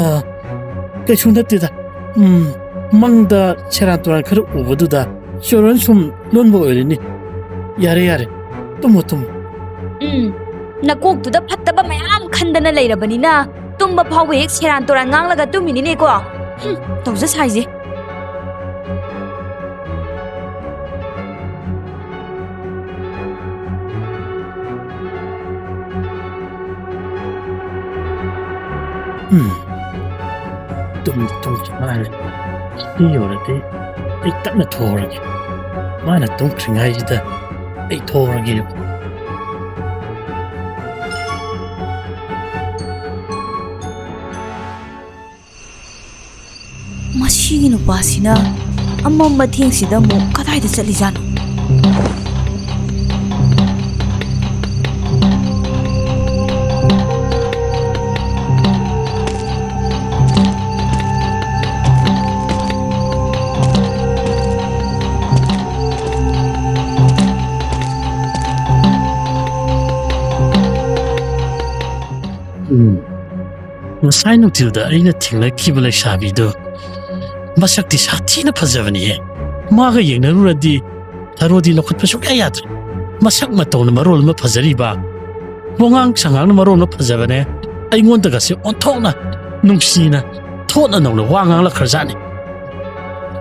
ꯀꯩꯁꯨ ꯅꯠꯇꯦꯗ꯫ ꯎꯝ, ꯃꯪꯗ ꯁꯦꯔꯥꯟ ꯇꯨꯔꯥꯟ ꯈꯔ ꯎꯕꯗꯨꯗ ꯆꯨꯔꯣꯟ ꯁꯨꯝ ꯂꯣꯟꯕ ꯑꯣꯏꯔꯅꯤ꯫ ꯌꯥꯔꯦ, ꯌꯥꯔꯦ꯫ ꯇꯨꯝꯃꯣ, ꯇꯨꯝꯃꯣ꯫ ꯎꯝ, ꯅꯀꯣꯛꯇꯨꯗ ꯐꯠꯇꯕ ꯃꯌꯥꯝ ꯈꯟꯗꯅ ꯂꯩꯔꯕꯅꯤꯅ ꯇꯨꯝꯕ ꯐꯥꯎꯕ ꯍꯦꯛ ꯁꯦꯔꯥꯟ ꯇꯨꯔꯥꯟ ꯉꯥꯡꯂꯒ ꯇꯨꯝꯃꯤꯅꯤꯅꯦꯀꯣ꯫ ꯍꯨꯝ, ꯇꯧꯖ ꯁꯥꯏꯁꯦ꯫ ꯎꯝ꯫ ꯇꯨꯝ, ꯇꯨꯝꯈꯤ ꯃꯥꯜꯂꯦ꯫ ꯁꯤ ꯌꯧꯔꯗꯤ ꯑꯩ ꯇꯞꯅ ꯊꯣꯛꯍꯧꯔꯒꯦ꯫ ꯃꯥꯅ ꯇꯨꯝꯈ꯭ꯔꯤꯉꯩꯁꯤꯗ ꯑꯩ ꯊꯣꯛꯍꯧꯔꯒꯦ꯫ ꯃꯁꯤꯒꯤ ꯅꯨꯄꯥꯁꯤꯅ ꯑꯃꯝꯕ ꯊꯦꯡꯁꯤꯗ ꯑꯃꯨꯛ ꯀꯗꯥꯏꯗ ꯆꯠꯂꯤꯖꯥꯠꯅꯣ? ꯎꯝ꯫ ꯉꯁꯥꯏ ꯅꯨꯡꯊꯤꯜꯗ ꯑꯩꯅ ꯊꯦꯡꯅꯈꯤꯕ ꯂꯩꯁꯥꯕꯤꯗꯣ ꯃꯁꯛꯇꯤ ꯁꯥꯊꯤꯅ ꯐꯖꯕꯅꯤꯍꯦ꯫ ꯃꯥꯒ ꯌꯦꯡꯅꯔꯨꯔꯗꯤ ꯊꯔꯣꯗꯤ ꯂꯧꯈꯠꯄ ꯁꯨꯡꯌꯥ ꯌꯥꯗ꯭ꯔꯦ꯫ ꯃꯁꯛ ꯃꯇꯧꯅ ꯃꯔꯣꯜ ꯑꯃ ꯐꯖꯔꯤꯕ, ꯋꯥꯉꯥꯡ ꯁꯉꯥꯡꯅ ꯃꯔꯣꯜ ꯑꯃ ꯐꯖꯕꯅꯦ꯫ ꯑꯩꯉꯣꯟꯗꯒꯁꯦ ꯑꯣꯟꯊꯣꯛꯅ ꯅꯨꯡꯁꯤꯅ ꯊꯣꯠꯅ ꯅꯧꯅ ꯋꯥ ꯉꯥꯡꯂꯛꯈ꯭ꯔꯖꯥꯠꯅꯤ꯫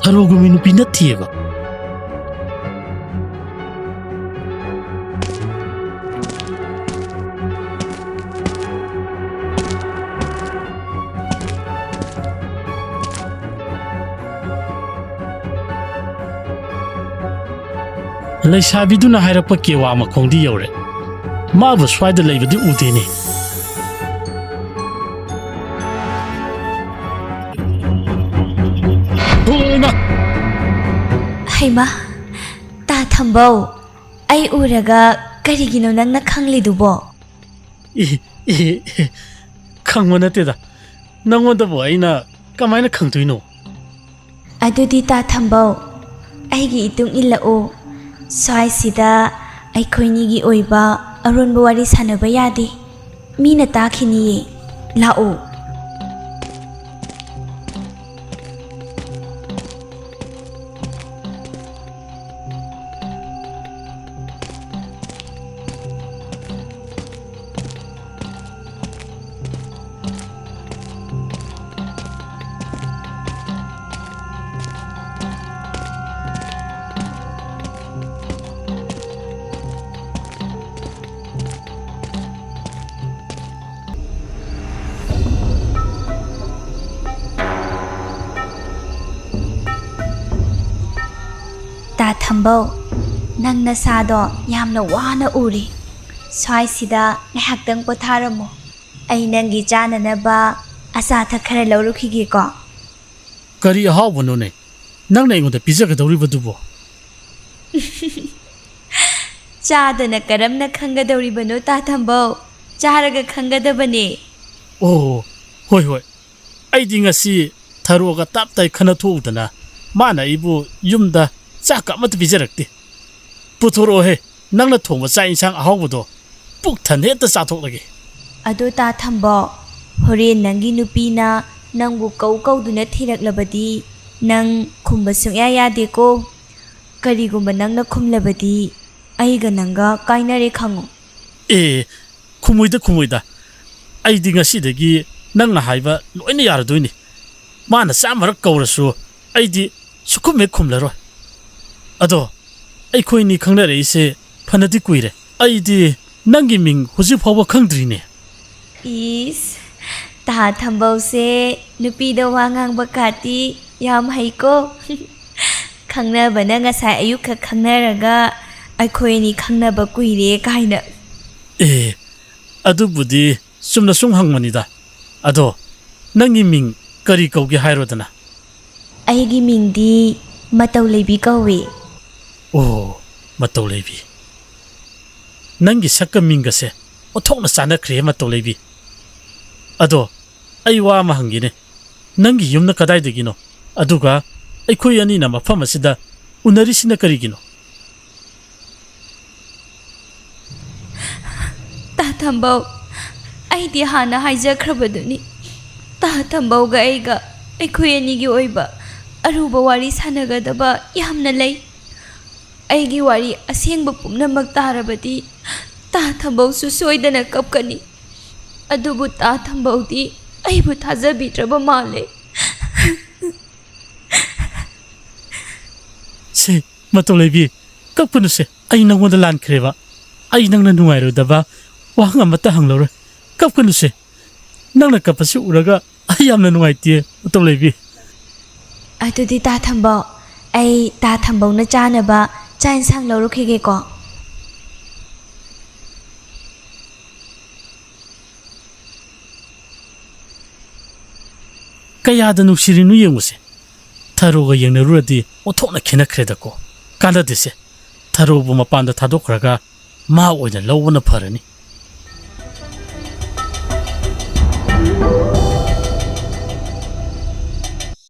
ꯊꯔꯣꯒꯨꯝꯕꯤ ꯅꯨꯄꯤ ꯅꯠꯇꯦꯕ꯫ ꯂꯩꯁꯥꯕꯤꯗꯨꯅ ꯍꯥꯏꯔꯛꯄ ꯀꯦꯋꯥ ꯃꯈꯣꯡꯗꯤ ꯌꯧꯔꯦ꯫ ꯃꯥꯕꯨ ꯁ꯭ꯋꯥꯏꯗ ꯂꯩꯕꯗꯤ ꯎꯗꯦꯅꯦ꯫ ꯍꯩꯃꯥ, ꯇꯥ ꯊꯝꯕꯧ, ꯑꯩ ꯎꯔꯒ ꯀꯔꯤꯒꯤꯅꯣ ꯅꯪꯅ ꯈꯪꯂꯤꯗꯨꯕꯣ? ꯏ, ꯏ, ꯏ, ꯈꯪꯕ ꯅꯠꯇꯦꯗ꯫ ꯅꯪꯉꯣꯟꯗꯕꯨ ꯑꯩꯅ ꯀꯃꯥꯏꯅ ꯈꯪꯗꯣꯏꯅꯣ? ꯑꯗꯨꯗꯤ ꯇꯥ ꯊꯝꯕꯧ, ꯑꯩꯒꯤ ꯏꯇꯨꯡ ꯏꯜꯂꯛꯎ꯫ ꯁ꯭ꯋꯥꯏꯁꯤꯗ ꯑꯩꯈꯣꯏꯅꯤꯒꯤ ꯑꯣꯏꯕ ꯑꯔꯣꯟꯕ ꯋꯥꯔꯤ ꯁꯥꯟꯅꯕ ꯌꯥꯗꯦ꯫ ꯃꯤꯅ ꯇꯥꯈꯤꯅꯤꯌꯦ꯫ ꯂꯥꯛꯑꯣ꯫ ꯇꯥ ꯊꯝꯕꯧ, ꯅꯪ ꯅꯁꯥꯗꯣ ꯌꯥꯝꯅ ꯋꯥꯅ ꯎꯔꯤ꯫ ꯁ꯭ꯋꯥꯏꯁꯤꯗ ꯉꯥꯏꯍꯥꯛꯇꯪ ꯄꯣꯊꯥꯔꯝꯃꯣ꯫ ꯑꯩ ꯅꯪꯒꯤ ꯆꯥꯅꯅꯕ ꯑꯆꯥ ꯑꯊꯛ ꯈꯔ ꯂꯧꯔꯨꯈꯤꯒꯦꯀꯣ꯫ ꯀꯔꯤ ꯑꯍꯥꯎꯕꯅꯣꯅꯦ ꯅꯪꯅ ꯑꯩꯉꯣꯟꯗ ꯄꯤꯖꯒꯗꯧꯔꯤꯕꯗꯨꯕꯣ? ꯆꯥꯗꯅ ꯀꯔꯝꯅ ꯈꯪꯒꯗꯧꯔꯤꯕꯅꯣ, ꯇꯥ ꯊꯝꯕꯧ? ꯆꯥꯔꯒ ꯈꯪꯒꯗꯕꯅꯦ꯫ ꯑꯣ, ꯍꯣꯏ, ꯍꯣꯏ꯫ ꯑꯩꯗꯤ ꯉꯁꯤ ꯊꯔꯣꯒ ꯇꯞ ꯇꯥꯏ ꯈꯟꯅ ꯊꯣꯛꯎꯗꯅ ꯃꯥꯅ ꯑꯩꯕꯨ ꯌꯨꯝꯗ ꯆꯥꯛꯀ ꯑꯃꯠꯇ ꯄꯤꯖꯔꯛꯇꯦ꯫ ꯄꯨꯊꯣꯔꯛꯑꯣꯍꯦ, ꯅꯪꯅ ꯊꯣꯡꯕ ꯆꯥꯛ ꯏꯟꯁꯥꯡ ꯑꯍꯥꯎꯕꯗꯣ ꯄꯨꯛ ꯊꯟꯅ ꯍꯦꯛꯇ ꯆꯥꯊꯣꯛꯂꯒꯦ꯫ ꯑꯗꯣ ꯇꯥ ꯊꯝꯕꯧ, ꯍꯣꯔꯦꯟ ꯅꯪꯒꯤ ꯅꯨꯄꯤꯅ ꯅꯪꯕꯨ ꯀꯧ ꯀꯧꯗꯨꯅ ꯊꯤꯔꯛꯂꯕꯗꯤ ꯅꯪ ꯈꯨꯝꯕ ꯁꯨꯡꯌꯥ ꯌꯥꯗꯦꯀꯣ꯫ ꯀꯔꯤꯒꯨꯝꯕ ꯅꯪꯅ ꯈꯨꯝꯂꯕꯗꯤ ꯑꯩꯒ ꯅꯪꯒ ꯀꯥꯏꯅꯔꯦ ꯈꯪꯉꯨ꯫ ꯑꯦ, ꯈꯨꯝꯃꯣꯏꯗ, ꯈꯨꯝꯃꯣꯏꯗ꯫ ꯑꯩꯗꯤ ꯉꯁꯤꯗꯒꯤ ꯅꯪꯅ ꯍꯥꯏꯕ ꯂꯣꯏꯅ ꯌꯥꯔꯗꯣꯏꯅꯤ꯫ ꯃꯥꯅ ꯆꯥꯝꯃꯔꯛ ꯀꯧꯔꯁꯨ ꯑꯩꯗꯤ ꯁꯨꯛꯈꯨꯝ ꯍꯦꯛ ꯈꯨꯝꯂꯔꯣꯏ꯫ ꯑꯗꯣ ꯑꯩꯈꯣꯏꯅꯤ ꯈꯪꯅꯔꯛꯏꯁꯦ ꯐꯅꯗꯤ ꯀꯨꯏꯔꯦ꯫ ꯑꯩꯗꯤ ꯅꯪꯒꯤ ꯃꯤꯡ ꯍꯧꯖꯤꯛ ꯐꯥꯎꯕ ꯈꯪꯗ꯭ꯔꯤꯅꯦ꯫ ꯏꯁ, ꯇꯥ ꯊꯝꯕꯧꯁꯦ ꯅꯨꯄꯤꯗ ꯋꯥ ꯉꯥꯡꯕ ꯀꯥꯇꯤ ꯌꯥꯝ ꯍꯩꯀꯣ꯫ ꯈꯪꯅꯕꯅ ꯉꯁꯥꯏ ꯑꯌꯨꯛꯈꯛ ꯈꯪꯅꯔꯒ ꯑꯩꯈꯣꯏ ꯑꯅꯤ ꯈꯪꯅꯕ ꯀꯨꯏꯔꯦ ꯀꯥꯏꯅ꯫ ꯑꯦ, ꯑꯗꯨꯕꯨꯗꯤ ꯆꯨꯝꯅ ꯁꯨꯝ ꯍꯪꯕꯅꯤꯗ꯫ ꯑꯗꯣ, ꯅꯪꯒꯤ ꯃꯤꯡ ꯀꯔꯤ ꯀꯧꯒꯦ ꯍꯥꯏꯔꯣꯗꯅ? ꯑꯩꯒꯤ ꯃꯤꯡꯗꯤ ꯃꯇꯧ ꯂꯩꯕꯤ ꯀꯧꯏ꯫ ꯑꯣ, ꯃꯇꯧ ꯂꯩꯕꯤ꯫ ꯅꯪꯒꯤ ꯁꯛꯀ ꯃꯤꯡꯒꯁꯦ ꯑꯣꯟꯊꯣꯛꯅ ꯆꯥꯟꯅꯈ꯭ꯔꯦ, ꯃꯇꯧ ꯂꯩꯕꯤ꯫ ꯑꯗꯣ, ꯑꯩ ꯋꯥ ꯑꯃ ꯍꯪꯒꯦꯅꯦ꯫ ꯅꯪꯒꯤ ꯌꯨꯝꯅ ꯀꯗꯥꯏꯗꯒꯤꯅꯣ? ꯑꯗꯨꯒ ꯑꯩꯈꯣꯏ ꯑꯅꯤꯅ ꯃꯐꯝ ꯑꯁꯤꯗ ꯎꯅꯔꯤꯁꯤꯅ ꯀꯔꯤꯒꯤꯅꯣ? ꯇꯥ ꯊꯝꯕꯧ, ꯑꯩꯗꯤ ꯍꯥꯟꯅ ꯍꯥꯏꯖꯈ꯭ꯔꯕꯗꯨꯅꯤ꯫ ꯇꯥ ꯊꯝꯕꯧꯒ ꯑꯩꯒ ꯑꯩꯈꯣꯏ ꯑꯅꯤꯒꯤ ꯑꯣꯏꯕ ꯑꯔꯨꯕ ꯋꯥꯔꯤ ꯁꯥꯟꯅꯒꯗꯕ ꯌꯥꯝꯅ ꯂꯩ꯫ ꯑꯩꯒꯤ ꯋꯥꯔꯤ ꯑꯁꯦꯡꯕ ꯄꯨꯝꯅꯃꯛ ꯇꯥꯔꯕꯗꯤ ꯇꯥ ꯊꯝꯕꯧꯁꯨ ꯁꯣꯏꯗꯅ ꯀꯞꯀꯅꯤ꯫ ꯑꯗꯨꯕꯨ ꯇꯥ ꯊꯝꯕꯧꯗꯤ ꯑꯩꯕꯨ ꯊꯥꯖꯕꯤꯗ꯭ꯔꯕ ꯃꯥꯜꯂꯦ꯫ ꯁꯦ, ꯃꯇꯧ ꯂꯩꯕꯤ, ꯀꯞꯀꯅꯨꯁꯦ꯫ ꯑꯩ ꯅꯪꯉꯣꯟꯗ ꯂꯥꯟꯈ꯭ꯔꯦꯕ꯫ ꯑꯩ ꯅꯪꯅ ꯅꯨꯡꯉꯥꯏꯔꯣꯏꯗꯕ ꯋꯥꯍꯪ ꯑꯃꯠꯇ ꯍꯪꯂꯔꯣꯏ꯫ ꯀꯞꯀꯅꯨꯁꯦ꯫ ꯅꯪꯅ ꯀꯞꯄꯁꯤ ꯎꯔꯒ ꯑꯩ ꯌꯥꯝꯅ ꯅꯨꯡꯉꯥꯏꯇꯦ, ꯃꯇꯧ ꯂꯩꯕꯤ꯫ ꯑꯗꯨꯗꯤ ꯇꯥ ꯊꯝꯕꯧ, ꯑꯩ ꯇꯥ ꯊꯝꯕꯧꯅ ꯆꯥꯅꯕ ꯆꯥꯛ ꯏꯟꯁꯥꯡ ꯂꯧꯔꯨꯈꯤꯒꯦꯀꯣ꯫ ꯀꯌꯥꯗ ꯅꯨꯡꯁꯤꯔꯤꯅꯣ ꯌꯦꯡꯉꯨꯁꯦ꯫ ꯊꯔꯣꯒ ꯌꯦꯡꯅꯔꯨꯔꯗꯤ ꯑꯣꯟꯊꯣꯛꯅ ꯈꯦꯠꯅꯈ꯭ꯔꯦꯗꯀꯣ꯫ ꯀꯥꯟꯅꯗꯦꯁꯦ꯫ ꯊꯔꯣꯕꯨ ꯃꯄꯥꯟꯗ ꯊꯥꯗꯣꯛꯈ꯭ꯔꯒ ꯃꯥ ꯑꯣꯏꯅ ꯂꯧꯕꯅ ꯐꯔꯅꯤ꯫